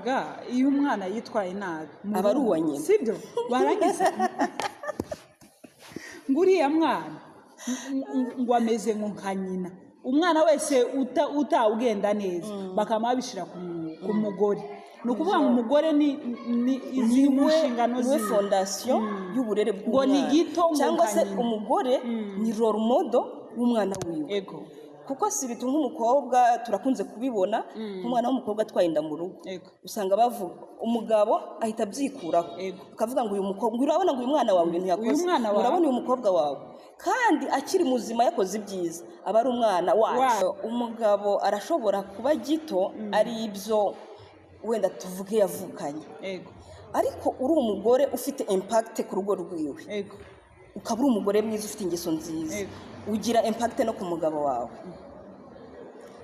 Ga iyo umwana yitwaye nabi mu Aba ari rugo, uwa nyina. Sibyo? Barangiza ngo uriya mwana ngo ameze ngo nka nyina. Umwana wese utawugenda neza bakaba babishyira ku mugore. Ni ukuvuga ngo umugore ni izi mu nshingano niwe ziwe. Fondation y'uburere Ngo ni bw'umwana. gito ngo Cyangwa nka se nyina. umugore ni role model w'umwana wiwe. Kuko si bitu nk'umukobwa, turakunze kubibona, nk'umwana w'umukobwa atwaye inda mu rugo, usanga bavuga, umugabo ahita abyikuraho, akavuga ngo uyu mukobwa, ngo urabona, ngo uyu mwana wawe ibintu yakoze, Uyu mwana wawe. urabona uyu mukobwa wawe. Kandi akiri muzima yakoze ibyiza, aba ari umwana wacu. Umugabo arashobora kuba gito, ari ibyo wenda tuvuge yavukanye, ariko uri umugore ufite impact ku rugo rwiwe, ukaba uri umugore mwiza ufite ingeso nziza, ugira impact no ku mugabo wawe.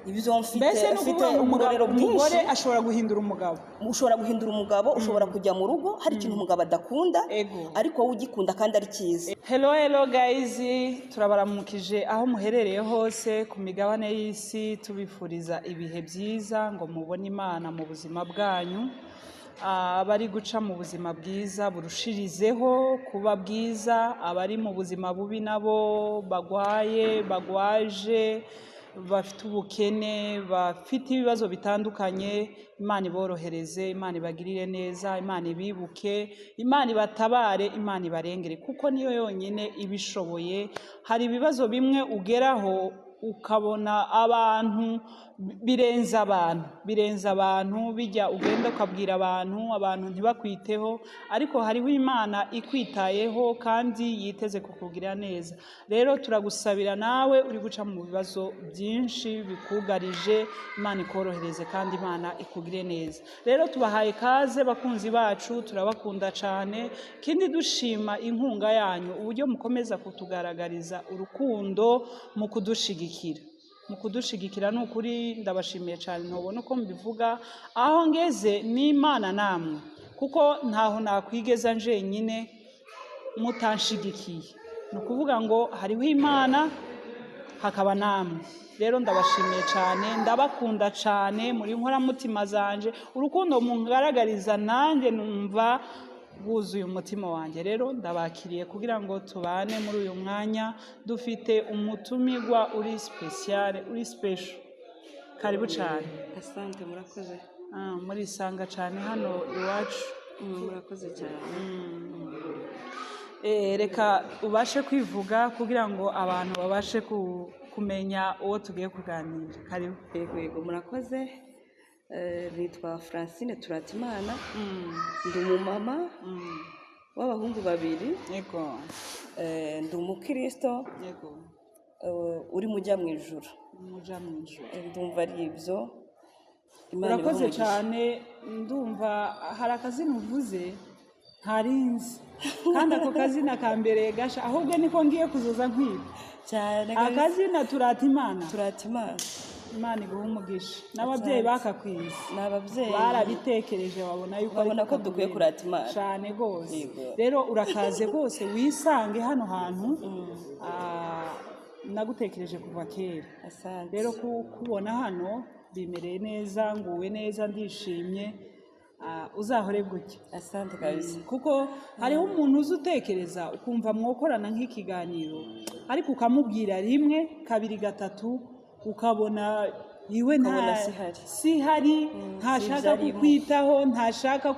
Ibyo mfite Mbese ni mfite ukuvuga ngo uburorero umugore bwinshi. ashobora guhindura umugabo. Ushobora guhindura umugabo, ushobora kujya mu rugo hari ikintu umugabo adakunda, ariko wowe ugikunda kandi ari cyiza. Hello, hello guys, turabaramukije aho muherereye hose ku migabane y'isi, tubifuriza ibihe byiza ngo mubone Imana mu buzima bwanyu. Abari guca mu buzima bwiza burushirizeho kuba bwiza, abari mu buzima bubi nabo bagwaye, bagwaje, bafite ubukene, bafite ibibazo bitandukanye, Imana iborohereze, Imana ibagirire neza, Imana ibibuke, Imana ibatabare, Imana ibarengere, kuko niyo yonyine ibishoboye. Hari ibibazo bimwe ugeraho ukabona abantu birenze abantu, birenze abantu, bijya ugenda ukabwira abantu, abantu ntibakwiteho, ariko hariho Imana ikwitayeho kandi yiteze kukugirira neza. Rero turagusabira nawe uri guca mu bibazo byinshi bikugarije, Imana ikorohereze kandi Imana ikugire neza. Rero tubahaye ikaze bakunzi bacu, turabakunda cyane, ikindi dushima inkunga yanyu, uburyo mukomeza kutugaragariza urukundo mu kudushigikira. Mu kudushigikira, ni ukuri ndabashimiye cyane, ntubona uko mbivuga. Aho ngeze ni Imana namwe, kuko ntaho nakwigeza njenyine mutanshigikiye. Ni ukuvuga ngo hariho Imana, hakaba namwe. Rero ndabashimiye cyane, ndabakunda cyane, muri nkoramutima zanje. Urukundo mungaragariza nanjye numva rwuzuye umutima wanjye. Rero ndabakiriye kugira ngo tubane muri uyu mwanya. Dufite umutumirwa uri special, uri special. Karibu cyane. Asante, murakoze. Ah, murisanga cyane hano iwacu. Murakoze cyane. Reka ubashe kwivuga kugira ngo abantu babashe kumenya uwo tugiye kuganira. Karibu. Yego, murakoze. Nitwa Francine Turatimana, ndi umumama w'abahungu babiri. Ndi umukristo uri mujya mu ijuru. Muja mu ijuru. Ndumva ari ibyo. Imana ibahe Urakoze umugisha. cyane. Ndumva hari akazina uvuze ntarinzi, kandi ako kazina kambereye gasha, ahubwo niko ngiye kuzoza nkwita. Cyane kabisa. Akazina Turata Imana. Turata Imana. Imana iguha umugisha n'ababyeyi bakakwize. Ni ababyeyi. Barabitekereje, babona yuko Babona ariko ko dukwiye kakubera. kurata Imana. Cyane rwose. Rero urakaze rwose, wisange hano hantu. Ah, nagutekereje kuva kera. Asante. Rero kubona hano bimereye neza, nguwe neza, ndishimye. Ah, uzahore gutya. Asante kabisa. Kuko hariho umuntu uzi utekereza ukumva mwokorana nk'ikiganiro, ariko ukamubwira rimwe, kabiri, gatatu, ukabona iwe nta Ukabona sihari. Sihari, ntashaka Si ibyo arimo. kukwitaho, ntashaka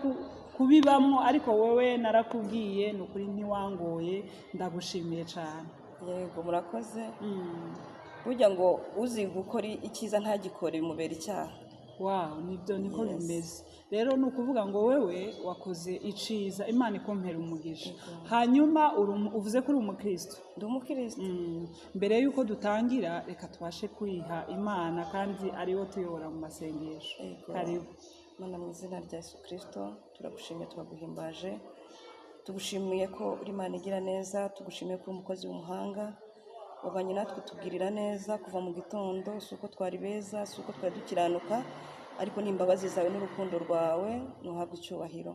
kubibamo. Ariko wowe narakubwiye, ni ukuri ntiwangoye, ndagushimiye cyane. Yego, murakoze. Burya ngo uzi gukora icyiza ntagikore bimubera icyaha. Wow, nibyo, niko bimeze. Rero ni ukuvuga ngo wewe wakoze iciza, Imana ikumpera umugisha. Hanyuma uvuze ko uri umukristo. Ndi umukristo. Mbere y'uko dutangira, reka tubashe kwiha Imana kandi ariwo tuyobora mu masengesho. Yego. Karibu. Mana, mu izina rya Yesu Kirisito, turagushimiye, turaguhimbaje. Tugushimiye ko uri Imana igira neza, tugushimiye ko uri umukozi w'umuhanga, wabanye natwe, tubwirira neza kuva mu gitondo. Si uko twari beza, si uko twari dukiranuka, ariko ni imbabazi zawe n'urukundo rwawe. Ntuhabwe icyubahiro.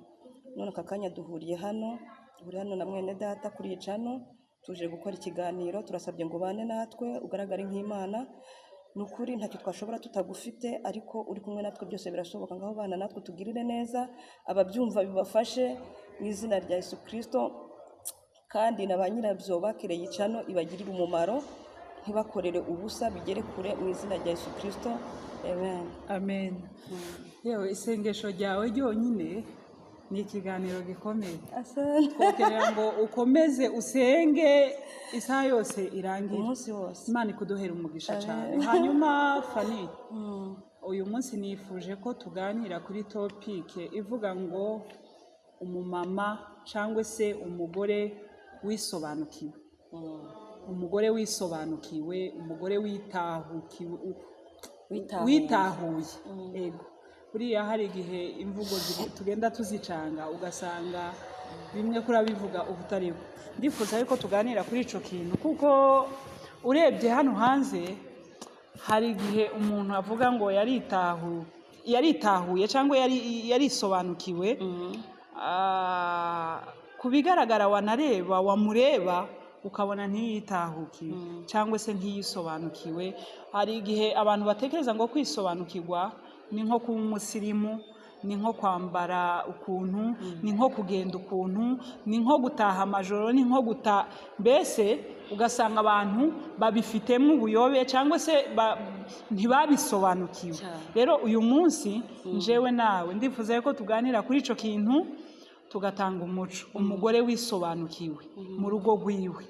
None aka kanya duhuriye hano, duhuriye hano na mwene data kuri iyi channel, tuje gukora ikiganiro. Turasabye ngo ubane natwe, ugaragare nk'Imana. Ni ukuri ntacyo twashobora tutagufite, ariko uri kumwe natwe byose birashoboka. Ngaho bana natwe tugirire neza, ababyumva bibafashe mu izina rya Yesu Kristo, kandi na ba nyirabyo bakereye icano ibagirire umumaro, ntibakorere ubusa, bigere kure mu izina rya Yesu Kristo. Amen. Amen. Yewe, isengesho ryawe ryonyine ni ikiganiro gikomeye. Asante. Kugira ngo ukomeze usenge isaha yose irangire, umunsi wose. Imana ikuduhera umugisha cyane. Hanyuma Fani, uyu munsi nifuje ko tuganira kuri topic ivuga ngo umumama cyangwa se umugore wisobanukiwe, umugore wisobanukiwe, umugore witahukiwe, Witahuye. Witahuye. Ego, buriya hari igihe imvugo tugenda tuzicanga, ugasanga bimwe kurabivuga ubutariho. Ndifuza yuko tuganira kuri ico kintu, kuko urebye hano hanze hari igihe umuntu avuga ngo yaritahuye cyangwa yarisobanukiwe. Ku bigaragara wanareba, wamureba ukabona ntiyitahukiwe cyangwa se ntiyisobanukiwe. Hari igihe abantu batekereza ngo kwisobanukirwa ni nko kuba umusirimu, ni nko kwambara ukuntu, ni nko kugenda ukuntu, ni nko gutaha amajoro, ni nko guta, mbese ugasanga abantu babifitemo ubuyobe cyangwa se ntibabisobanukiwe. Rero uyu munsi njewe nawe ndifuza ko tuganira kuri icyo kintu, tugatanga umuco. Umugore wisobanukiwe mu rugo rwiwe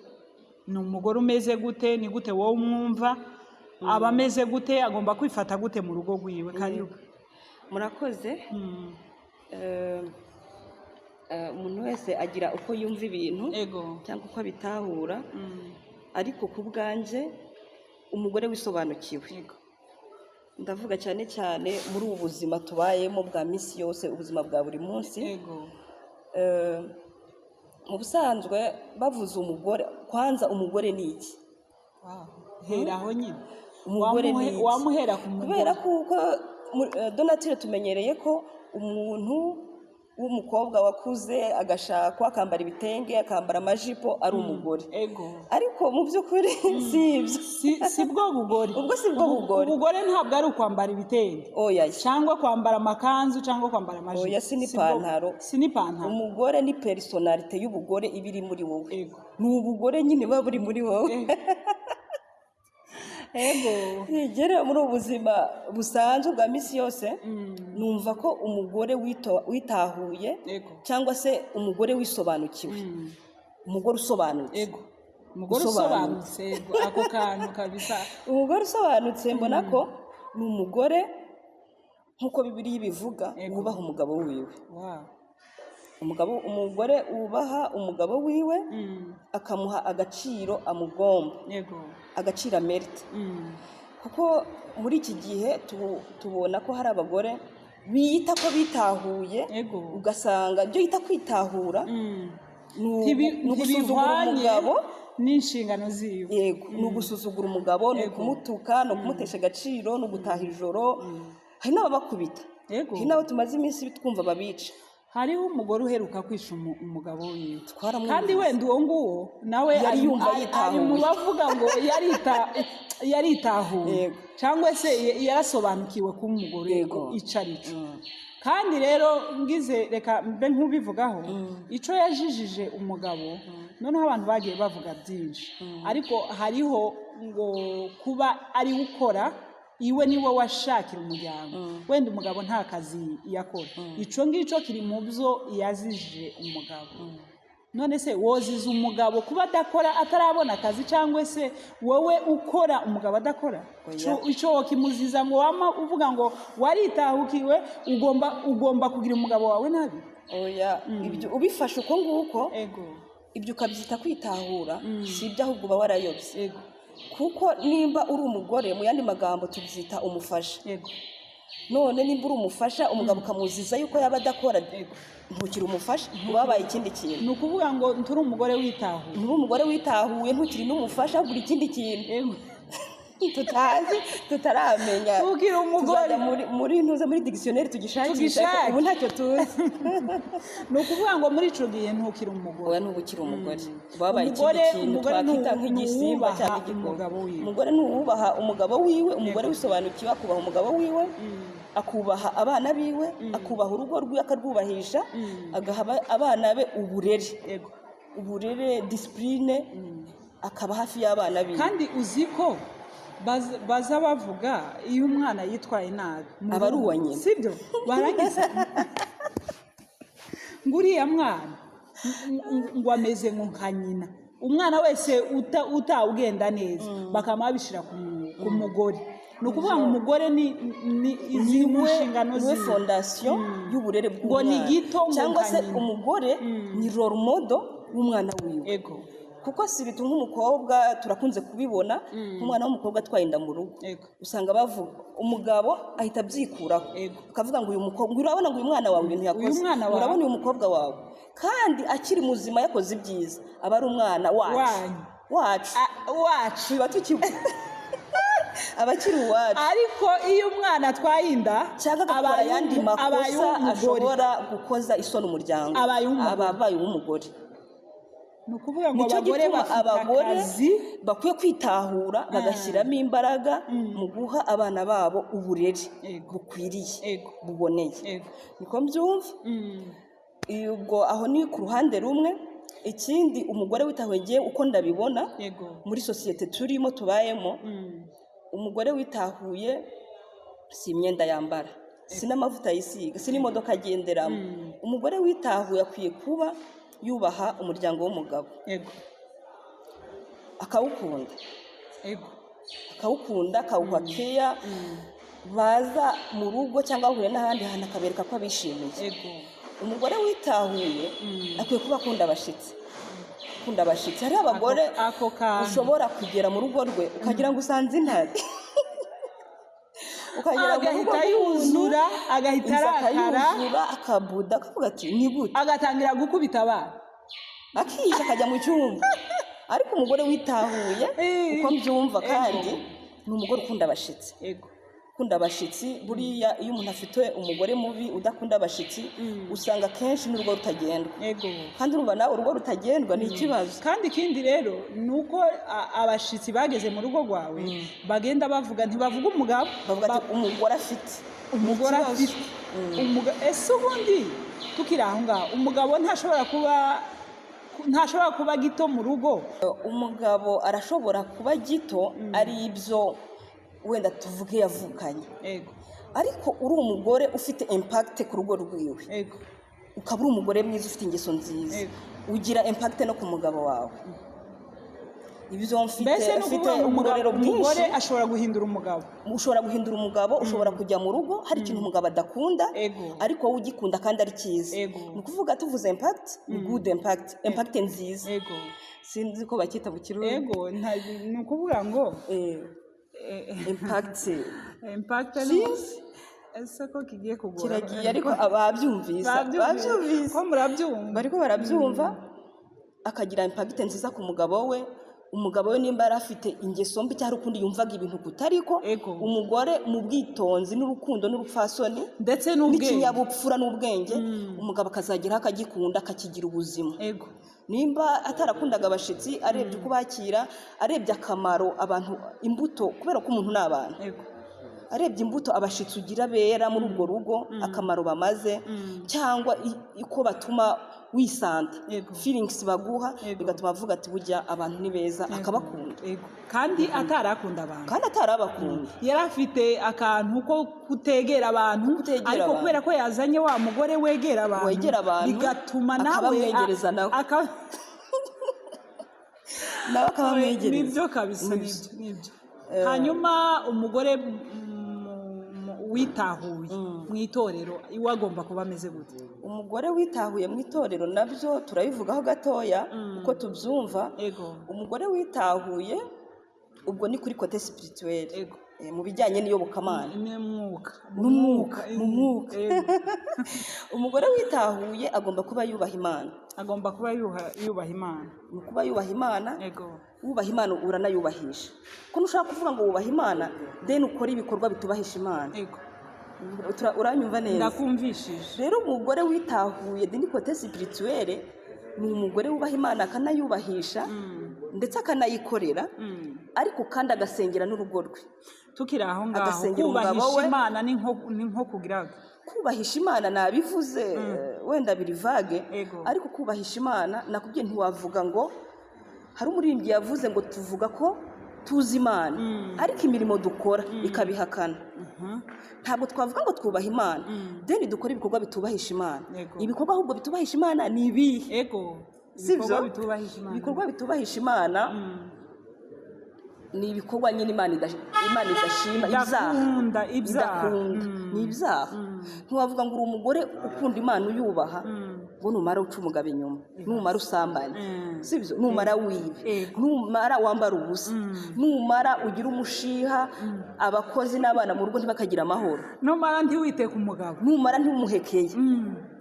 ni umugore umeze gute? Ni gute wowe umwumva? Aba ameze gute? Agomba kwifata gute mu rugo rwiwe? Karibu. Murakoze. Umuntu wese agira uko yumva ibintu cyangwa uko abitahura, ariko ku bwanjye umugore wisobanukiwe, ndavuga cyane cyane muri ubu buzima tubayemo bwa minsi yose, ubuzima bwa buri munsi. Mu busanzwe bavuze umugore, kwanza umugore ni iki? Hera aho nyine. Umugore ni iki? Wamuhera ku mugore. Kubera kuko donatire tumenyereye ko umuntu w'umukobwa wakuze agashakwa, akambara ibitenge, akambara amajipo, ari umugore. Ariko mu by'ukuri si ibyo. Si bwo bugore. Ubwo si bwo bugore. Ubugore ntabwo ari ukwambara ibitenge oya cyangwa kwambara amakanzu cyangwa kwambara amajipo. Oya, si n'ipantaro. Si n'ipantaro. Umugore ni personalite y'ubugore iba iri muri wowe. Ni ubugore nyine buba buri muri wowe. Nigere muri ubu buzima busanzwe bwa minsi yose, numva ko umugore witahuye cyangwa se umugore wisobanukiwe, umugore usobanutse. Umugore Usobanutse. usobanutse. Ego, ako kantu kabisa. Umugore usobanutse mbona ko ni umugore, nk'uko Bibiliya ibivuga, wubaha umugabo wiwe. Umugore wubaha umugabo wiwe, akamuha agaciro amugomba, agaciro amerita. Kuko muri iki gihe tubona ko hari abagore biyita ko bitahuye, ugasanga ibyo yita kwitahura ni ugusuzugura Ntibihwanye umugabo n'inshingano ziwe. Yego, ni ugusuzugura umugabo, ni ukumutuka, ni ukumutesha agaciro, ni ugutaha ijoro. Hari n'ababakubita, hari n'abo tumaze iminsi twumva babica. Hariho umugore uheruka kwisha umugabo wiwe. Twaramwumvise. Kandi wenda uwo nguwo nawe Yari yumva ari yitahuye. mu bavuga ngo yaritahuye cyangwa se yarasobanukiwe kuba umugore ico ari cyo. Kandi rero ngize, reka mbe nk'ubivugaho, ico yajijije umugabo, noneho abantu bagiye bavuga byinshi, ariko hariho ngo kuba ari we ukora iwe, niwe washakira umuryango, wenda umugabo nta kazi yakora. Ico ngicyo kiri mu byo yazije umugabo. None se woziza umugabo kuba adakora, atarabona akazi, cyangwa se wowe ukora umugabo adakora? Oya. Ico wokimuziza ngo wama uvuga ngo waritahukiwe, ugomba kugira umugabo wawe nabi? Oya, ibyo ubifashe uko nguko, ibyo ukabyita kwitahura, si ibyo, ahubwo uba warayobye. Kuko nimba uri umugore, mu yandi magambo tubyita umufasha. None nimba uri umufasha, umugabo ukamuziza yuko yaba adakora, ntukiri umufasha, uba wabaye ikindi kintu. Ni ukuvuga ngo nturi umugore witahuye. Nturi umugore witahuye, ntukiri n'umufasha, ahubwo uri ikindi kintu. Tutazi, tutaramenya. Ukiri umugore. Tuzajya muri ntuza, muri dictionnaire tugishakisha. Tugishake. Ubu ntacyo tuzi. Ni ukuvuga ngo muri ico gihe ntukiri umugore. Oya, ntuba ukiri umugore, wabaye ikindi Umugore kintu umugore twakwita nk'igisimba nuwubaha cyangwa igikoko. umugabo wiwe. Umugore nuwubaha umugabo wiwe. Umugore wisobanukiwe akubaha umugabo wiwe, akubaha abana biwe, akubaha urugo rwiwe, akarwubahisha, agaha abana be uburere, uburere, discipline, akaba hafi y'abana biwe. Kandi uzi ko baza bavuga iyo umwana yitwaye nabi mu Aba ari rugo, uwa nyina. Sibyo? Barangiza ngo uriya mwana ngo ameze ngo nka nyina. Umwana wese utawugenda neza bakaba babishyira ku mugore. Ni ukuvuga ngo umugore ni izi mu nshingano Niwe ziwe. fondation y'uburere Ngo ni bw'umwana. gito ngo Cyangwa nka se nyina. umugore ni role model w'umwana wiwe. Kuko si bitu nk'umukobwa, turakunze kubibona, nk'umwana w'umukobwa atwaye inda mu rugo, usanga bavuga, umugabo ahita abyikuraho, akavuga ngo uyu mukobwa, ngo urabona, ngo uyu mwana wawe ibintu yakoze, Uyu mwana wawe. urabona uyu mukobwa wawe. Kandi akiri muzima yakoze ibyiza, aba ari umwana wacu. Wanyu. Wacu. Wacu. Tuba tukiri, aba akiri uwacu. Ariko iyo umwana atwaye inda, cyangwa agakora abaye ayandi abaye makosa uw'umugore. ashobora gukoza isoni umuryango, Abaye uw'umugore. aba abaye uw'umugore. Ni ukuvuga ngo Nicyo abagore gituma bafite abagore akazi. bakwiye kwitahura, bagashyiramo imbaraga mu guha abana babo uburere bukwiriye, buboneye. Niko mbyumva. Ubwo aho ni ku ruhande rumwe. Ikindi, umugore witahuye, ngewe uko ndabibona, muri sosiyete turimo, tubayemo, umugore witahuye si imyenda yambara, si n'amavuta yisiga, si n'imodoka agenderamo. Umugore witahuye akwiye kuba yubaha umuryango w'umugabo, akawukunda, akawukunda, akawuha keya. Baza mu rugo cyangwa bahuriye n'ahandi hantu, akabereka ko abishimiye. Umugore witahuye akwiye kuba akunda abashyitsi, akunda abashyitsi. Hariho abagore Ako kantu. ushobora kugera mu rugo rwe ukagira ngo usanze intare, ukagera mu rugo Agahita rw'umuntu, yuzura, agahita inzu arakara. akayuzura, akabuda, akavuga ati: "Ni gute?" Agatangira gukubita abana. Akihisha, akajya mu cyumba. Ariko umugore witahuye, uko mbyumva, kandi ni umugore ukunda abashyitsi, ukunda abashyitsi. Buriya iyo umuntu afite umugore mubi udakunda abashyitsi, usanga akenshi n'urugo rutagendwa. Kandi urumva nawe, urugo rutagendwa ni ikibazo. Kandi ikindi rero ni uko abashyitsi bageze mu rugo rwawe bagenda bavuga, ntibavuga umugabo. Bavuga ati: "Umugore afite Umugore ikibazo." afite. Ese ubundi tukiri aho ngaho, umugabo ntashobora kuba gito mu rugo? Umugabo arashobora kuba gito ari ibyo wenda tuvuge yavukanye, ariko uri umugore ufite impact ku rugo rwiwe, ukaba uri umugore mwiza ufite ingeso nziza, ugira impact no ku mugabo wawe. Ibyo mfite Mbese ni mfite ukuvuga ngo uburorero umugore bwinshi. ashobora guhindura umugabo? Ushobora guhindura umugabo. Ushobora kujya mu rugo hari ikintu umugabo adakunda, ariko wowe ugikunda kandi ari cyiza. Ni ukuvuga, tuvuze impact, ni good impact, impact nziza. Sinzi ko bacyita mu Kirundi. Ego, ni ukuvuga ngo Impact. Impact. Sinzi. Ese ko kigiye kugora? Kiragiye, ariko ababyumvise Babyumvise. babyumvise. Ko murabyumva. Bariko barabyumva. Akagira impact nziza ku mugabo we. Umugabo we nimba yari afite ingeso mbi cyangwa ukundi yumvaga ibintu kutariko, umugore mu bwitonzi n'urukundo n'urupfasoni ndetse n'ubwenge n'ikinyabupfura n'ubwenge, umugabo akazageraho akagikunda, akakigira ubuzima. Nimba atarakundaga abashyitsi, arebye uko bakira, arebye akamaro abantu, imbuto, kubera ko umuntu ni abantu, arebye imbuto abashyitsi ugira bera muri urwo rugo, akamaro bamaze, cyangwa uko batuma wisanta, feelings baguha, bigatuma avuga ati: "Burya abantu ni beza," akabakunda. Kandi atarakunda abantu. Kandi atarabakunda. Yari afite akantu ko kutegera abantu, Kutegera ariko abantu. kubera ko yazanye wa mugore wegera abantu, Wegera abantu, bigatuma nawe akabamwegereza nawe. Nawe akabamwegereza. Nibyo kabisa, Nibyo. nibyo, nibyo. Hanyuma umugore witahuye mu itorero iwe agomba kuba ameze gute? Umugore witahuye mu itorero nabyo turabivugaho gatoya uko tubyumva. Umugore witahuye, ubwo ni kuri côté spirituel. Mu bijyanye n'iyobokamana. N'umwuka. N'umwuka, mu mwuka. Yego. Umugore witahuye agomba kuba yubaha Imana. Agomba kuba yubaha Imana. Ni ukuba yubaha Imana. Wubaha Imana uranayubahisha, kuko ntushobora kuvuga ngo wubaha Imana then ukore ibikorwa bitubahisha Imana. Uranyumva neza? Ndakumvishije. Rero umugore witahuye d'un côté spirituel ni umugore wubaha Imana, akanayubahisha, ndetse akanayikorera, ariko kandi agasengera n'urugo rwe. Tukiri aho ngaho, Agasengera umugabo kubahisha we. Imana ni nko kugira Kubahisha Imana nabivuze, wenda biri vague, ariko kubahisha Imana nakubwiye, ntiwavuga ngo, hari umuririmbyi yavuze ngo tuvuga ko tuzi Imana, ariko imirimo dukora ikabihakana. Ntabwo twavuga ngo twubaha Imana then dukora ibikorwa bitubahisha Imana. Ibikorwa ahubwo bitubahisha Imana ni ibihe? Si byo? Ibikorwa bitubahisha Imana. Ibikorwa bitubahisha Imana ni ibikorwa nyine Imana idashima, ibyaha. Idakunda, ibyaha. Idakunda, ni ibyaha. Ntiwavuga ngo uri umugore ukunda Imana uyubaha, ngo numara uca umugabo inyuma, numara usambane, sibyo, numara wibe, numara wambara ubusa, numara ugira umushiha, abakozi n'abana mu rugo ntibakagira amahoro, Numara ntiwite ku mugabo. Numara ntiwumuhekeye.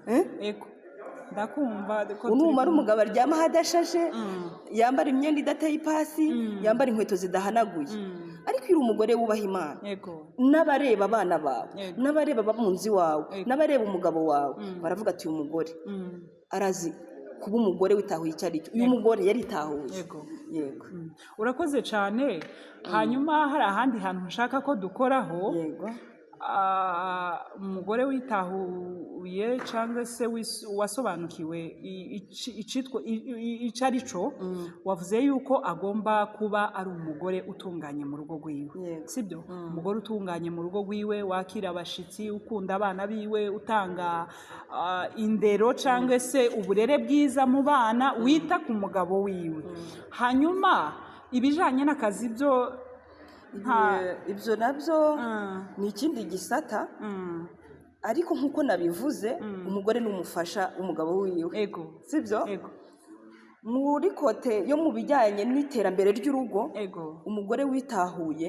Eh? Ego, ndakumva ko turi Numara kumwe. umugabo aryama ahadashashe, yambara imyenda idateye ipasi, yambara inkweto zidahanaguye. Ariko iyo uri umugore wubaha Imana, n'abareba abana bawe, n'abareba abo mu nzu iwawe, n'abareba umugabo wawe, baravuga ati: "Uyu mugore arazi kuba umugore witahuye icyo ari cyo, uyu mugore yaritahuye." Yego. Urakoze cyane. Hanyuma hari ahandi hantu nshaka ko dukoraho. Yego. Umugore witahuye cyangwa se wasobanukiwe icitwa icyo ari cyo, wavuze yuko agomba kuba ari umugore utunganye mu rugo rwiwe. Yego. Sibyo? Umugore utunganye mu rugo rwiwe, wakira abashitsi, ukunda abana biwe, utanga indero cyangwa se uburere bwiza mu bana, wita ku mugabo wiwe. Hanyuma ibijanye n'akazi byo nta Ibyo nabyo ni ikindi gisata, ariko nk'uko nabivuze, umugore ni umufasha w'umugabo wiwe. Sibyo? Ego. Muri côté yo mu bijyanye n'iterambere ry'urugo, umugore witahuye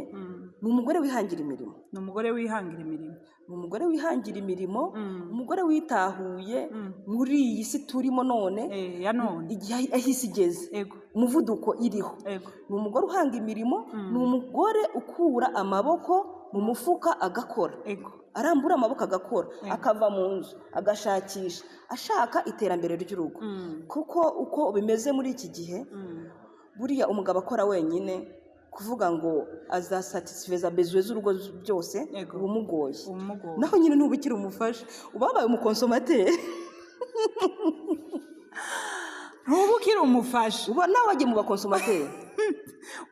ni umugore wihangira imirimo. Ni umugore wihangira imirimo. Ni umugore wihangira imirimo. Umugore witahuye muri iyi si turimo none, Ya none. igihe aho isi igeze, umuvuduko iriho, ni umugore uhanga imirimo, ni umugore ukura amaboko mu mufuka agakora, arambura amaboko agakora, akava mu nzu agashakisha, ashaka iterambere ry'urugo. Kuko uko bimeze muri iki gihe, buriya umugabo akora wenyine, kuvuga ngo azasatisfeza besoins z'urugo byose, uba umugoye. Umugoye. Naho nyine ntuba ukiri umufasha, uba wabaye umuconsommateur. Ntuba ukiri umufasha. Uba nawe wagiye mu baconsommateurs.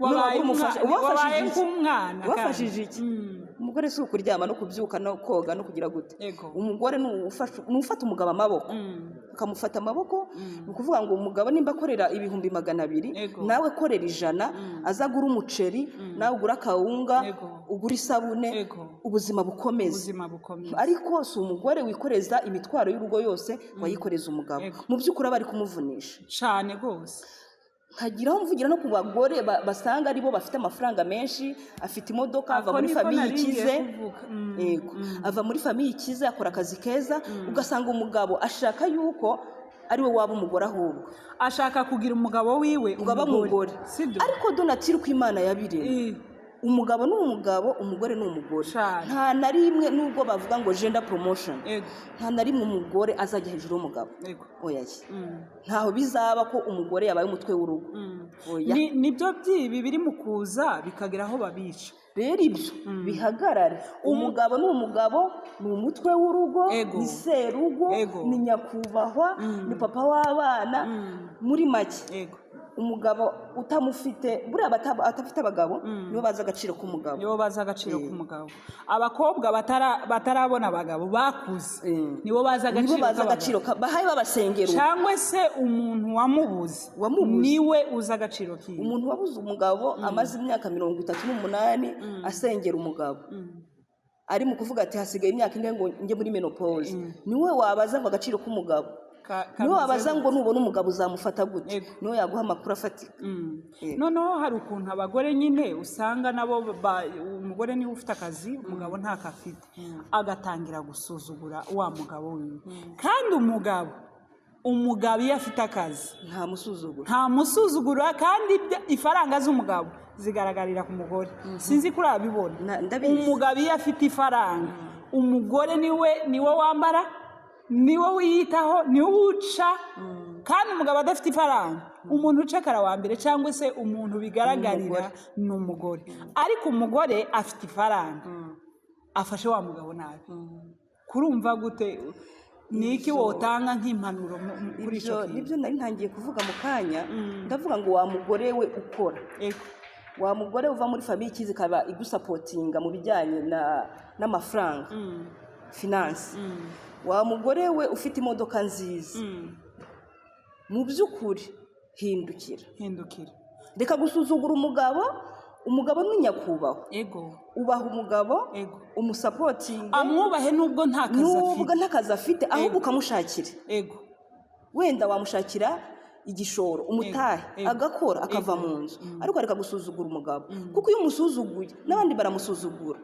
Wabaye Umufasha- ubafashije wabaye iki? nk'umwana kandi. Ubafashije iki? Umugore si ukuryama no kubyuka no koga no kugira gute. Umugore ni ufata umugabo amaboko, akamufata amaboko. Ni ukuvuga ngo umugabo nimba akorera 200,000, nawe korera 100, aza agura umuceri, nawe ugura akawunga, ugura isabune, ubuzima bukomeze. Ubuzima bukomeye. Ariko si umugore wikoreza imitwaro y'urugo yose ngo ayikoreze umugabo. Mu by'ukuri aba ari kumuvunisha. Cyane rwose. Nkagiraho mvugira no ku bagore basanga aribo bafite amafaranga menshi, afite imodoka, ava Ako muri niko famille nari ngiye ikize. kuvuga. Yego, ava muri famille ikize, akora akazi keza, ugasanga umugabo ashaka yuko ari we waba umugore ahubwo. Ashaka kugira umugabo wiwe ngo abe umugore. Sibyo? Ariko de nature uko Imana yabiremye, umugabo ni umugabo, umugore ni umugore. Nta na rimwe, nubwo bavuga ngo gender promotion, nta na rimwe umugore azajya hejuru y'umugabo. Oya ye. Ntaho bizaba ko umugore yabaye umutwe w'urugo. Oya. Nibyo by'ibi biri mu kuza bikagera aho babica. Rero ibyo bihagarare. Umugabo ni umugabo, ni umutwe w'urugo, ni serugo, ni nyakubahwa, ni papa w'abana. Muri make, umugabo utamufite, buriya atafite abagabo nibo bazi agaciro k'umugabo. Nibo bazi agaciro k'umugabo. Abakobwa batarabona abagabo bakuze, nibo bazi nibo agaciro bazi k'abagabo. Agaciro bahaye babasengera ubu. Cyangwa se umuntu wamubuze, Wamubuze. niwe uzi agaciro kiwe. Umuntu wabuze umugabo amaze imyaka 38 asengera umugabo, ari mu kuvuga ati: "Hasigaye imyaka ine ngo njye muri ménopause," niwe wabaza ngo agaciro k'umugabo. Niwe wabaza Kameze ngo nubona umugabo uzamufata gute, Yego. niwe yaguha amakuru afatika. Yego. Noneho hari ukuntu abagore nyine usanga nabo umugore niwe ufite akazi, umugabo ntako afite, agatangira gusuzugura wa mugabo wiwe. Kandi umugabo iyo afite akazi nta musuzugura. Nta musuzugura, kandi ifaranga z'umugabo zigaragarira ku mugore. Sinzi ko urabibona. Ndabizi. Umugabo iyo afite ifaranga, umugore niwe wambara, niwe wiyitaho, niwe uca. Kandi umugabo adafite ifaranga, umuntu ucakara wa mbere cyangwa se umuntu bigaragarira ni umugore. Ariko umugore afite ifaranga, afashe wa mugabo nabi. Kurumva gute? Ni iki wotanga nk'impanuro kuri icyo Ibyo kintu? Nibyo nari ntangiye kuvuga mu kanya. Ndavuga ngo wa mugore we ukora, wa mugore uva muri famille ikize ikaba igusupportinga mu bijyanye n'amafaranga, finance, wa mugore we ufite imodoka nziza, mu by'ukuri hindukira. Hindukira. Reka gusuzugura umugabo. Umugabo ni nyakubahwa. Ubaha umugabo, umusupportinge. Amwubahe nubwo nta kazi nubwo afite. Nta kazi afite, ahubwo ukamushakira. Wenda wamushakira igishoro, umutahe, agakora akava mu nzu, ariko reka gusuzugura umugabo, kuko iyo umusuzuguye n'abandi baramusuzugura.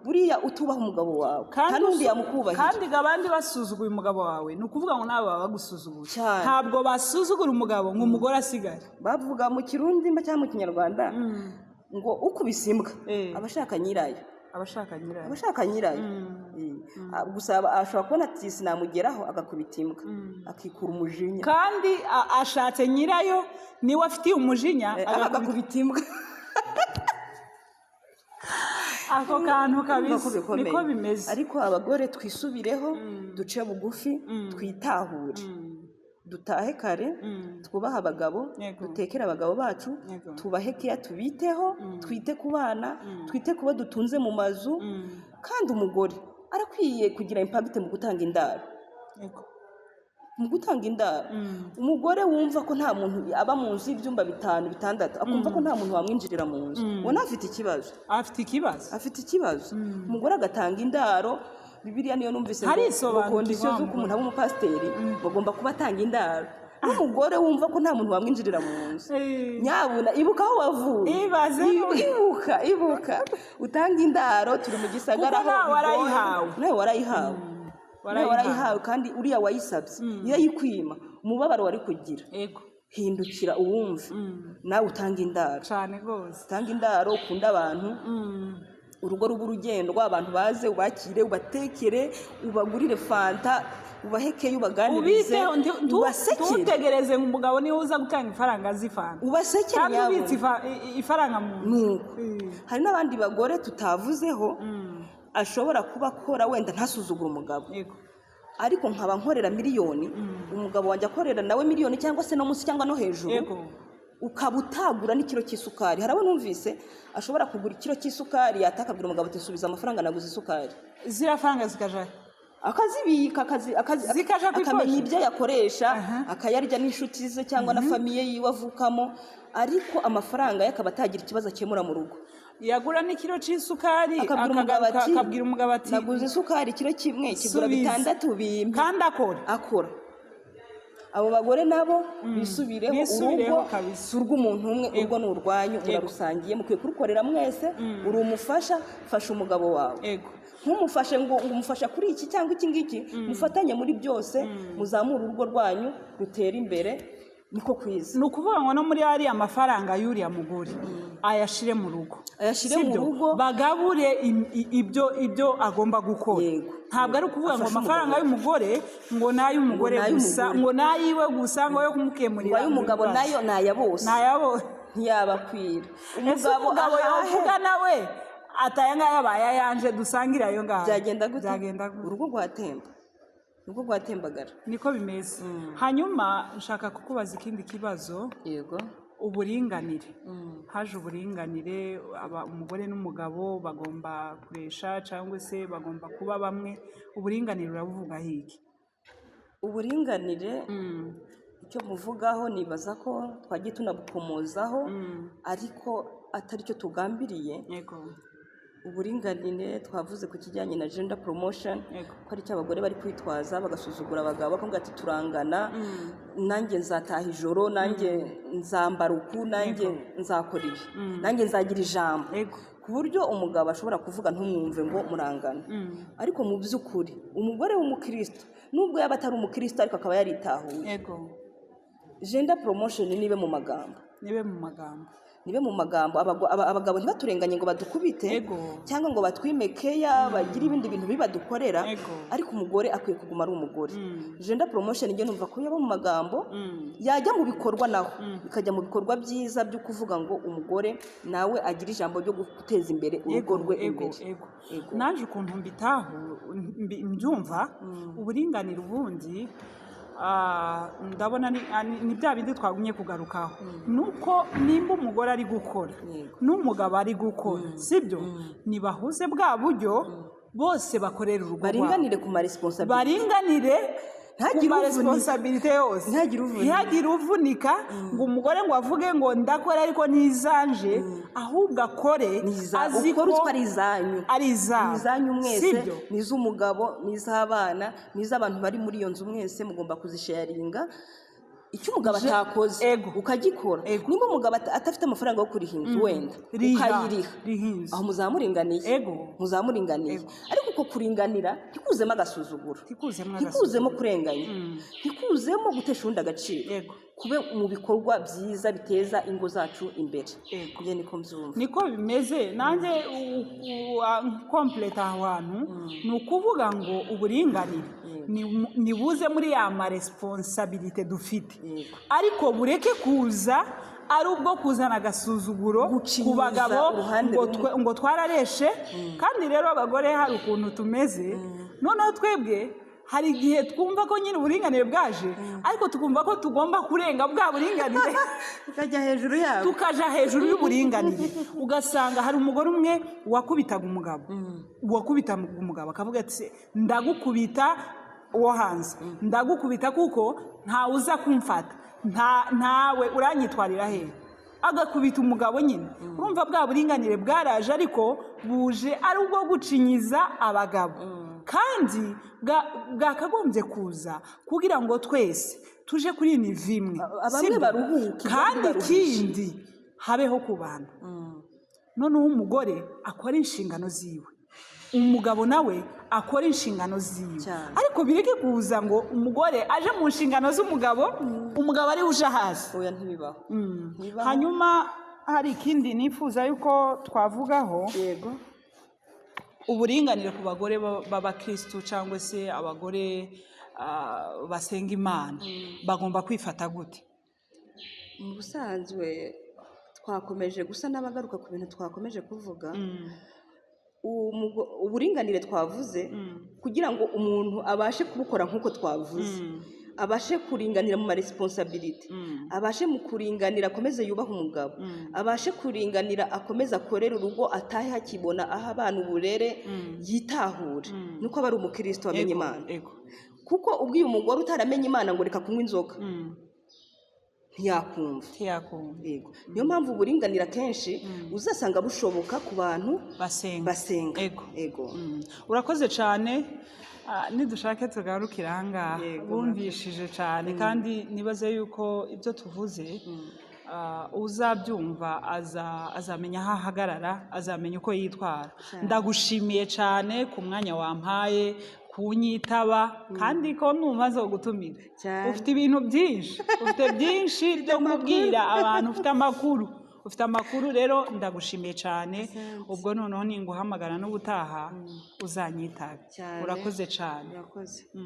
Buriya utubaha umugabo wawe, nta n'undi yamukubahira. Kandi ngo abandi basuzuguye umugabo wawe, ni ukuvuga ngo nawe baba bagusuzuguye. Cyane. Ntabwo basuzugura umugabo ngo umugore asigare. Bavuga mu Kirundi mba cyangwa mu Kinyarwanda ngo ukubise imbwa aba ashaka nyirayo. Abashaka nyirayo. Aba ashaka nyirayo. Gusa ashobora kubona ati sinamugeraho, agakubita imbwa akikura umujinya. Kandi ashatse nyirayo, niwe afitiye umujinya. Agakubita imbwa. Ako kantu Urumva ko kabisa. bikomeye. Niko bimeze. Ariko abagore twisubireho, duce bugufi, twitahure, dutahe kare, twubahe abagabo, dutekere abagabo bacu, tubahe keya, tubiteho, twite ku bana, twite ku bo dutunze mu mazu. Kandi umugore arakwiye kugira impact mu gutanga indaro. Mu gutanga indaro, umugore wumva ko nta muntu aba mu nzu y'ibyumba bitanu, bitandatu, akumva ko nta muntu wamwinjirira mu nzu, ubona afite ikibazo. Afite ikibazo. Afite ikibazo. Umugore agatanga indaro. Bibiliya niyo numvise ngo Harisobanukirwa ngo condition wa z'uko umuntu aba umupasiteri, bagomba kuba atanga indaro. N'umugore wumva ko nta muntu wamwinjirira mu nzu, nyabuna ibuka aho wavuye. Ibaze. Ibuka, ibuka utange indaro. Turi mu gisagara Kuko aho nawe bigoye. warayihawe. Nawe warayihawe, nawe warayihawe. Kandi uriya wayisabye iyo ayikwima, umubabaro wari kugira. Hindukira uwumve, nawe utange indaro. Cyane rwose. Utange indaro, ukunde abantu, urugo ruba urugendwa, abantu baze ubakire, ubatekere, ubagurire fanta, ubahekeye, ubaganirize, Ubiteho, ubasekere. ntutegereze ngo umugabo niwe uza gutanga ifaranga z'ifanta. Ubasekere. Kandi ubitse Nyabuna. ifaranga mu nzu. Nuko hari n'abandi bagore tutavuzeho, ashobora kuba akora wenda ntasuzugure umugabo, ariko nkaba nkorera miliyoni, umugabo wanjye akorera nawe miliyoni cyangwa se no munsi cyangwa no hejuru, ukaba utagura n'ikiro cy'isukari. Hari abo numvise ashobora kugura ikiro cy'isukari, yataka akabwira umugabo ati subiza amafaranga naguze isukari. Ziriya faranga zikaja Akazibika, Zikaja ku akamenya iposha. Ibyo yakoresha, akayarya n'inshuti ze cyangwa na famille yiwe avukamo, ariko amafaranga ye akaba atagira ikibazo akemura mu rugo. Yagura n'ikiro cy'isukari, akabwira umugabo akagaruka ati akabwira umugabo ati naguze isukari ikiro kimwe kigura Subiza. bitandatu, bimpe. Kandi akora. Akora. Abo bagore nabo bisubireho. Bisubireho Urugo kabisa. si urw'umuntu umwe, urugo ni urwanyu, murarusangiye, mukwiye kurukorera mwese. Uri umufasha, fasha umugabo wawe. Ntumufashe ngo umufasha kuri iki cyangwa iki ngiki, mufatanye muri byose, muzamure urugo rwanyu rutere imbere, niko kwiza. Ni ukuvuga ngo no muri ariya mafaranga y'uriya mugore ayashire mu rugo. Ayashire mu Sibyo? rugo. Bagabure ibyo agomba gukora. Ntabwo ari ukuvuga ngo Afashe amafaranga umugabo. y'umugore ngo ni ay'umugore Ngo ni gusa, ay'umugore. ngo ni ayiwe gusa, ngo yo kumukemurira Ngo ay'umugabo ibibazo. Nayo ni aya bose. Ni ayabo. Ntiyabakwira. Ese umugabo ahahe. yovuga nawe ati aya ngaya abaye ayanje, dusangire ayo ngayo? Byagenda gute? Byagenda gute? Urugo rwatemba, urugo rwatembagara. Niko bimeze. Hanyuma nshaka kukubaza ikindi kibazo. Yego. Uburinganire, haje uburinganire, aba umugore n'umugabo bagomba kuresha cyangwa se bagomba kuba bamwe. Uburinganire urabuvugaho iki? Uburinganire, icyo muvugaho, nibaza ko twagiye tunabukomozaho, ariko atari cyo tugambiriye. Uburinganire twavuze ku kijyanye na gender promotion, Yego. ko ari cyo abagore bari kwitwaza bagasuzugura abagabo, bakavuga ati turangana, nanjye nzataha ijoro, nanjye nzambara uku, nanjye nzakora ibi, nanjye nzagira ijambo, ku buryo umugabo ashobora kuvuga ntumwumve ngo murangana. Ariko mu by'ukuri umugore w'umukristo, nubwo yaba atari umukristo ariko akaba yaritahuye, gender promotion nibe mu magambo. Nibe mu magambo. Nibe mu magambo. Abagabo ntibaturenganye ngo badukubite cyangwa ngo batwime keya, bagire ibindi bintu bibi badukorera, ariko umugore akwiye kuguma ari umugore. Gender promotion njye numva ko yaba mu magambo, yajya mu bikorwa naho bikajya mu bikorwa byiza byo kuvuga ngo umugore nawe agira ijambo ryo guteza imbere urugo rwe imbere. Ego. Naje ukuntu mbitaho, mbyumva, uburinganire ubundi, ndabona ni bya bindi twagumye kugarukaho, nuko nimba umugore ari gukora n'umugabo ari gukora, sibyo, nibahuze bwa buryo bose bakorera urugo rwabo. Baringanire ku ma responsabilité. Baringanire Ntihagire ku ma uvunika. responsabilité yose. Ntihagire uvunika. Ntihagire uvunika ngo umugore ngo avuge ngo ndakora ariko nizanje, ahubwo akore azi ukora ko utwo ari izanyu. Ari izabo. Ni izanyu mwese. Sibyo? Ni iz'umugabo, ni iz'abana, ni iz'abantu bari muri iyo nzu, mwese mugomba kuzisharinga. Icyo umugabo atakoze ukagikora. Nimba umugabo adafite amafaranga yo kuriha inzu wenda, Riha. ukayiriha, Riha inzu. aho muzamuringaniye. Muzamuringaniye, ariko uko kuringanira ntikuzemo agasuzuguro, Ntikuzemo ntikuzemo kurenganya, ntikuzemo gutesha undi agaciro, kube mu bikorwa byiza biteza ingo zacu imbere. Njye niko mbyumva. Niko bimeze. Nanjye complete aho hantu, ni ukuvuga ngo uburinganire nibuze muri ya ma responsabilité dufite, ariko bureke kuza ari ubwo kuzana agasuzuguro ku Gucinyiza bagabo uruhande ngo rumwe. Ngo twarareshe. Kandi rero abagore hari ukuntu tumeze, noneho twebwe hari igihe twumva ko nyine uburinganire bwaje, ariko tukumva ko tugomba kurenga bwa buringanire, tukajya hejuru yabo. Tukaja hejuru y'uburinganire. Ugasanga hari umugore umwe wakubitaga umugabo, wakubitaga umugabo akavuga ati ndagukubita uwo hanze, ndagukubita kuko ntawe uza kumfata, ntawe uranyitwarira hehe. Agakubita umugabo nyine. Urumva bwa buringanire bwaraje, ariko buje ari ubwo gucinyiza abagabo, kandi bwakagombye kuza kugira ngo twese tuje kuri niveau imwe. Bamwe Sibyo? baruhuke, abandi Kandi baruhishe. ikindi, habeho kubana. Noneho umugore akora inshingano ziwe, umugabo nawe akora inshingano ziwe, ariko bireke kuza ngo umugore aje mu nshingano z'umugabo, umugabo ari uje hasi. Oya, ntibibaho. Ntibibaho. Hanyuma hari ikindi nifuza yuko twavugaho: uburinganire ku bagore b'abakristu cyangwa se abagore basenga Imana, bagomba kwifata gute? Mu busanzwe twakomeje gusa n'abagaruka ku bintu twakomeje kuvuga. Uburinganire twavuze, kugira ngo umuntu abashe kubukora nk'uko twavuze, abashe kuringanira mu ma responsabilité, abashe mu kuringanira akomeze yubahe umugabo, abashe kuringanira akomeze akorere urugo, atahe hakibona, aho abana uburere, yitahure, nuko aba ari umukristo wamenye Imana. Kuko ubwiye umugore utaramenye Imana ngo reka kunywa inzoga, ntiyakumva. Ntiyakumva. Yego, niyo mpamvu uburinganire akenshi uzasanga bushoboka ku bantu basenga. Basenga. Ego. Urakoze cyane. Nidushake tugarukire ahangaha. Bumvishije cyane, kandi nibaze yuko ibyo tuvuze, uzabyumva azamenya aho ahagarara, azamenya uko yitwara. Ndagushimiye cyane ku mwanya wampaye kunyitaba, kandi ko numva gutumira. Ufite ibintu byinshi, ufite byinshi byo kubwira abantu, ufite amakuru, ufite amakuru. Rero ndagushimiye cyane. Ubwo noneho ninguhamagara n'ubutaha uzanyitabe. Cyane. Urakoze cyane. Urakoze.